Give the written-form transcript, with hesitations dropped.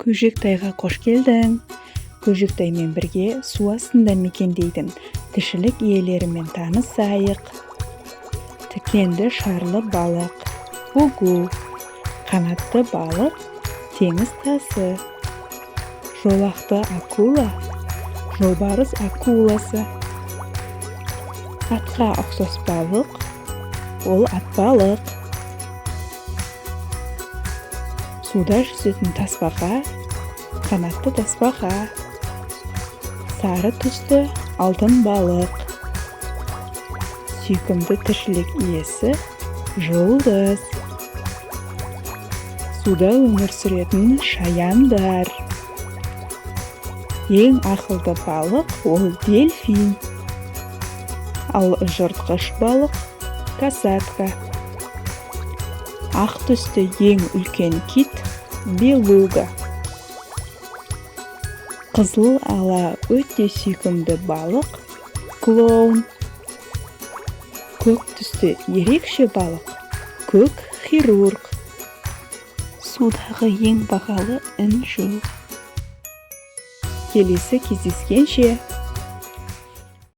Көжектайға қош келдің! Көжектаймен бірге су астында мекендейтін тіршілік иелерімен танысайық. Тікенді шарлы балық – фугу, қанатты балық – теңіз тасы, жолақты акула – жолбарыс акуласы, атқа ұқсас балық – ол атбалық, суда жүзетін тасбақа – қанатты тасбақа, сары түсті алтын балық, сүйкімді тіршілік иесі – жұлдыз, суда өмір сүретін шаяндар. Ең ақылды балық – ол дельфин, ал жыртқыш балық – касатка. Ақ түсті ең үлкен кит – белуга. Қызыл ала өте сүйкімді балық – клоун. Көк түсті ерекше балық – көк хирург. Судағы ең бағалы інжу. Келесі кездескенше!